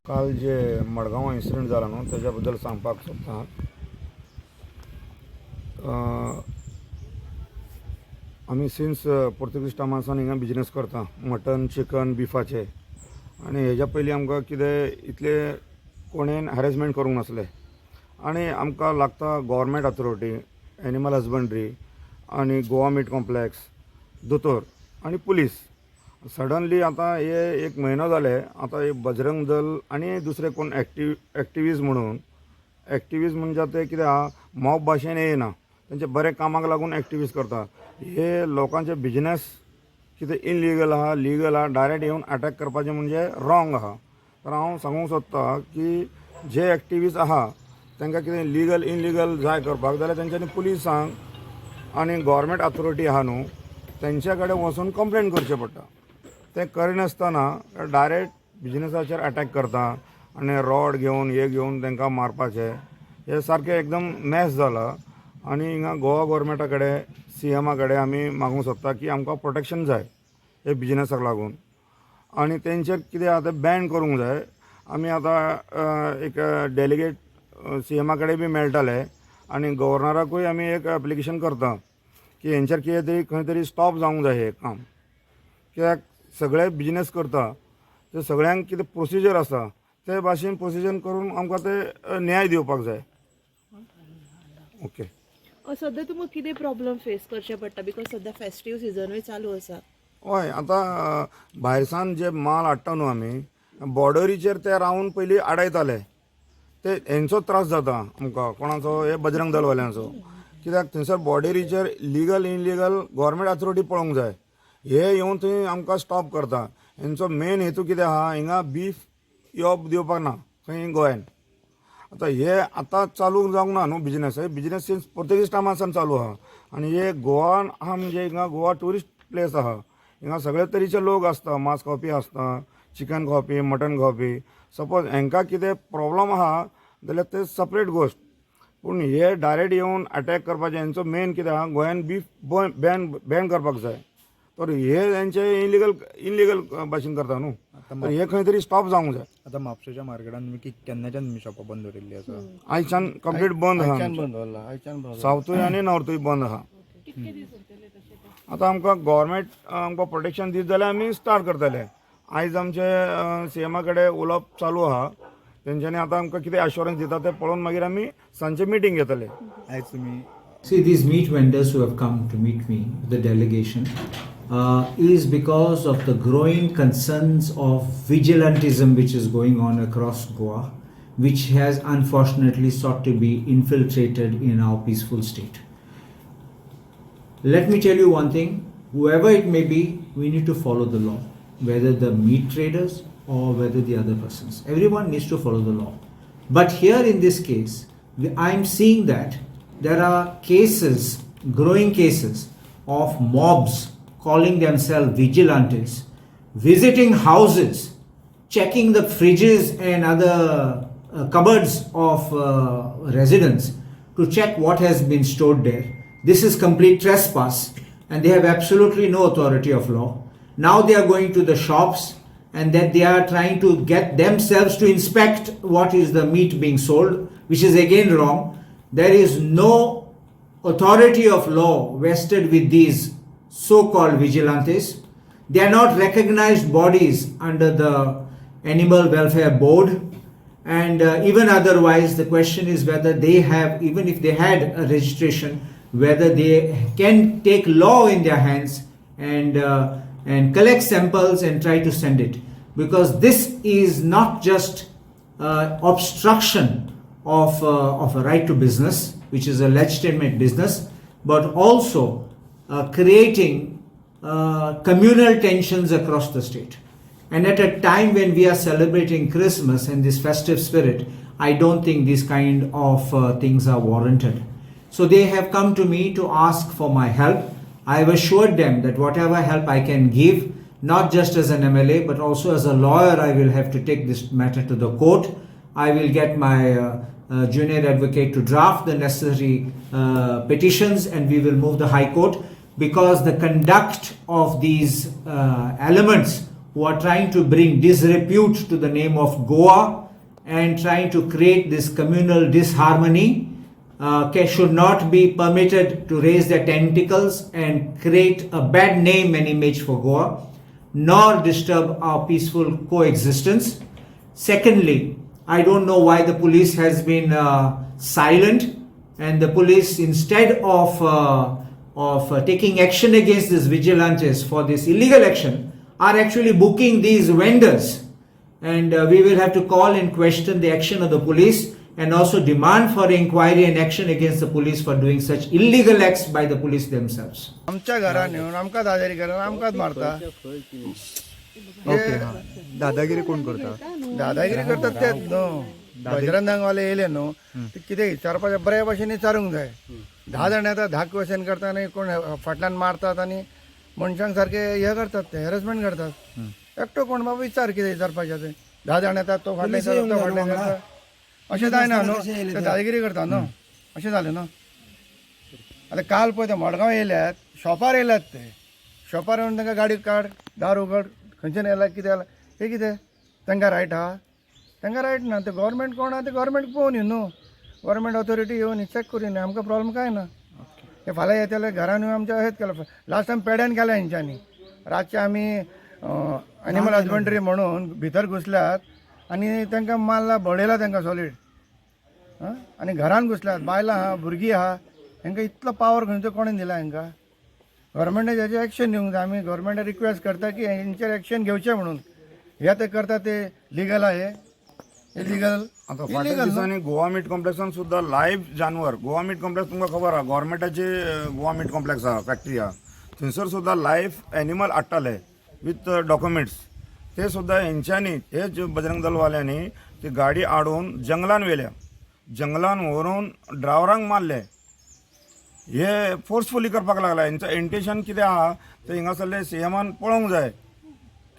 काल जे मडगांवां इन्सिडंट जाला न्हू, तेज्या बद्दल सांगपाक सोदता. आमी सिन्स पोर्तुगीज टायमार हिंगा बिजनस करता, मटन, चिकन, बिफाचे. आनी हेज्या पयलीं आमकां कितें इतले कोणेन हॅरेसमेंट करूंक नासलें. आनी आमकां लागता गव्हर्मेंट ऑथॉरिटी, एनिमल हजबंड्री आनी गोवा मीट कॉम्प्लेक्स, दोतोर आनी पुलीस. सडनली आतां हे एक म्हयनो जाले, आतां हे बजरंग दल आनी दुसरे कोण एक्टिविस्ट म्हणून. एक्टिविस्ट म्हणजे ते कितें आहा, मॉब भाशेन येयना, तेंचे बरे कामाक लागून एक्टिविस्ट करता. हे लोकांचे बिजनस कितें इनलिगल आहा, लिगल आहा, डायरेक्ट येवन अटॅक करपाचें म्हणजे रॉंग आहा. तर हांव सांगूंक सोदता की जे एक्टिविस्ट आहा, तांकां कितें लिगल इनलिगल जाय करपाक जाल्यार तेंच्यांनी पुलिसांक आनी गव्हर्मेंट ऑथॉरिटी आहा न्हू, तेंच्या कडेन वचून कंप्लेन करचें पडटा. तें करिनासतना डायरेक्ट बिजनसाचेर अटॅक करता आनी रॉड घेवन, हे घेवन तांकां मारपाचें, हे सारकें एकदम मॅस जाला. आनी हिंगा गोवा गोवोरमेंटा कडेन, सीएमा कडेन आमी मागूंक सोदता की आमकां प्रोटेक्शन जाय हे बिजनसाक लागून आनी तेंचेर कितें आहा तें बॅन करूंक जाय. आमी आतां एक डेलिगेट सीएमा कडेन बी मेळटाले आनी गव्हर्नराकूय आमी एक एप्लिकेशन करता की हेंचेर कितें तरी खंय तरी स्टॉप जावंक जाय हें काम. कित्याक सगळे बिजनस करता, ते सगळ्यांक कितें प्रोसिजर आसा, ते भाशेन प्रोसिजर करून आमकां ते न्याय दिवपाक जाय. ओके. सध्या तुमकां कितें प्रॉब्लम फेस करचे पडटा? Because सध्या फेस्टीव सिजनूय चालू आसा. हय, आतां भायरसान जे माल हाडटा न्हू आमी, बॉर्डरीचेर ते रावन पयलीं आडायताले. ते हेंचो त्रास जाता आमकां. कोणाचो? हे बजरंग दलवाल्यांचो. कित्याक थंयसर बॉर्डरीचेर लिगल इनलिगल गव्हर्मेंट ऑथॉरिटी पळोवंक जाय. हे येवन थंय आमकां स्टॉप करता. हेंचो मेन हेतू कितें आहा, हिंगा बीफ येवप दिवपाक ना खंय गोंयान. आतां हे आतां चालू जावंक ना न्हू बिजनस. हे बिजनस सिन्स पोर्तुगीज टायमार चालू आहा. आनी हे गोवान आहा म्हणजे हिंगा गोवा ट्युरिस्ट प्लेस आहा. हिंगा सगळे तरेचे लोक आसता, मांस खावपी आसता, चिकन खावपी, मटन खावपी. सपोज हेंकां कितें प्रॉब्लम आहा जाल्यार ते सपरेट गोश्ट, पूण हे डायरेक्ट येवन अटॅक करपाचे, हेंचो मेन कितें आहा, गोंयान बीफ बॅन बॅन करपाक जाय. तर हे हेंचे इलिगल इनलिगल भाशेन करता न्हू, तर हे खंय तरी स्टॉप जावंक जाय. आतां म्हापशेच्या मार्केटान तुमी केन्नाच्यान तुमी शॉपां बंद दवरिल्ली आसा? आयच्यान कंप्लीट बंद आहा. आयच्यान बंद दवरला, आयच्यान बंद. सावथूय आनी नॉर्थूय बंद आहा. कितके दीस उरतले तशें ते? आतां आमकां गव्हर्मेंट आमकां प्रोटेक्शन दीत जाल्यार आमी स्टार्ट करतले. आयज आमचे सीएमा कडेन उलोवप चालू आहा. तेंच्यांनी आतां आमकां कितें एश्योरन्स दिता तें पळोवन मागीर आमी सांजचे मिटींग घेतले. आयज तुमी See, these meat vendors who have come to meet me, the delegation, is because of the growing concerns of vigilantism which is going on across Goa, which has unfortunately sought to be infiltrated in our peaceful state. Let me tell you one thing: whoever it may be, we need to follow the law, whether the meat traders or whether the other persons. Everyone needs to follow the law. But here in this case, I'm seeing that there are cases, growing cases of mobs calling themselves vigilantes, visiting houses, checking the fridges and other cupboards of residents to check what has been stored there. This is complete trespass and they have absolutely no authority of law. Now they are going to the shops and that they are trying to get themselves to inspect what is the meat being sold, which is again wrong. There is no authority of law vested with these so called vigilantes. They are not recognized bodies under the Animal Welfare Board. And even otherwise, the question is whether they have, even if they had a registration, whether they can take law in their hands and collect samples and try to send it. Because this is not just obstruction of a right to business, which is a legitimate business, but also creating communal tensions across the state. And at a time when we are celebrating Christmas and this festive spirit, I don't think these kind of things are warranted. So they have come to me to ask for my help. I have assured them that whatever help I can give, not just as an MLA, but also as a lawyer, I will have to take this matter to the court. I will get my junior advocate to draft the necessary petitions and we will move the High Court, because the conduct of these elements who are trying to bring disrepute to the name of Goa and trying to create this communal disharmony should not be permitted to raise their tentacles and create a bad name and image for Goa, nor disturb our peaceful coexistence. Secondly, I don't know why the police has been silent, and the police, instead of taking action against these vigilantes for this illegal action, are actually booking these vendors, and we will have to call and question the action of the police and also demand for inquiry and action against the police for doing such illegal acts by the police themselves. आमच्या घरान येवन आमकां दादागिरी करून आमकांच मारता. Okay, हा. दादागिरी कोण करता? दादागिरी करतात तेच न्हू, बजरंगावाले येयले न्हू. ते कितें विचारपाचें बऱ्या भाशेन विचारूंक जाय. 10 जाण येता, 10 क्वेश्चन करता आनी कोण फाटल्यान मारतात आनी मनशांक सारके हे करतात, ते हॅरसमेंट करतात. एकटो कोण बाबा विचार कितें विचारपाचें तें. 10 जाण येतात, तो फाटल्यान विचारता, तो फाटल्यान करता, अशें जायना न्हू. ते दादागिरी करता न्हू, अशें जालें न्हू. आतां काल पळय ते मडगांव येयल्यात, शॉपार येयल्यात. ते शॉपार येवन तांकां गाडी काड, दार उगड, खंयच्यान येयला, कितें येयला, हें कितें? तांकां रायट आहा? तांकां रायट ना. ते गव्हर्मेंट कोण आहा ते गव्हर्मेंट पळोवन न्हू, गव्हर्मेंट ऑथॉरिटी येवन चॅक करून आमकां प्रॉब्लम कांय ना. हे फाल्यां येतले घरान येवन आमच्या हेच केलं. लास्ट टायम पेड्यान केल्या हेंच्यांनी. रातचे आमी एनिमल हजबंडरी म्हणून भितर घुसल्यात आनी तांकां मारला, बडयला तांकां सॉलीड. आं, आनी घरान घुसल्यात, बायलां आहा, भुरगीं आहा, हेंकां इतलो पावर खंयचो कोणें दिला हेंकां? गव्हर्मेंटान हेजेर एक्शन घेवंक जाय. आमी गव्हर्मेंटाक रिक्वेस्ट करता की हेंचेर एक्शन घेवचें म्हणून. हे ते करता ते लिगल आहा? हे लिगल? आतां फाटल्या दिसांनी गोवा मीट कॉम्प्लेक्सान सुद्दां लायव्ह जानवर. गोवा मीट कॉम्प्लेक्स तुमकां खबर आहा, गोवोरमेंटाचे गोवा मीट कॉम्प्लेक्स आहा, फॅक्टरी आहा, थंयसर सुद्दां लायव्ह एनिमल हाडटाले विथ डॉक्युमेंट्स. ते सुद्दां हेंच्यांनी, हेच बजरंग दलवाल्यांनी ती गाडी हाडून जंगलान व्हेल्या. जंगलान व्हरून ड्रायव्हरांक मारले. हे फोर्सफुली करपाक लागला. हेंचो इंटेन्शन कितें आहा तें हिंगासरले सीएमान पळोवंक जाय,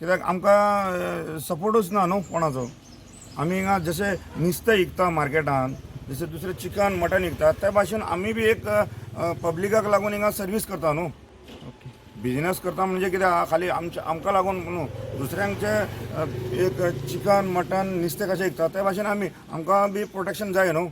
कित्याक आमकां सपोर्टूच ना न्हू कोणाचो. आमी हिंगा जशें नुस्तें विकता मार्केटान, जशें दुसरें चिकन मटन विकता, त्या भाशेन आमी बी एक पब्लिकाक लागून हिंगा सर्वीस करता न्हू. बिजनेस करता म्हणजे कितें आहा, खाली आमच्या आमकां लागून न्हू, दुसऱ्यांचे एक चिकन मटन नुस्तें कशें विकता त्या भाशेन आमी, आमकां बी प्रोटेक्शन जाय न्हू.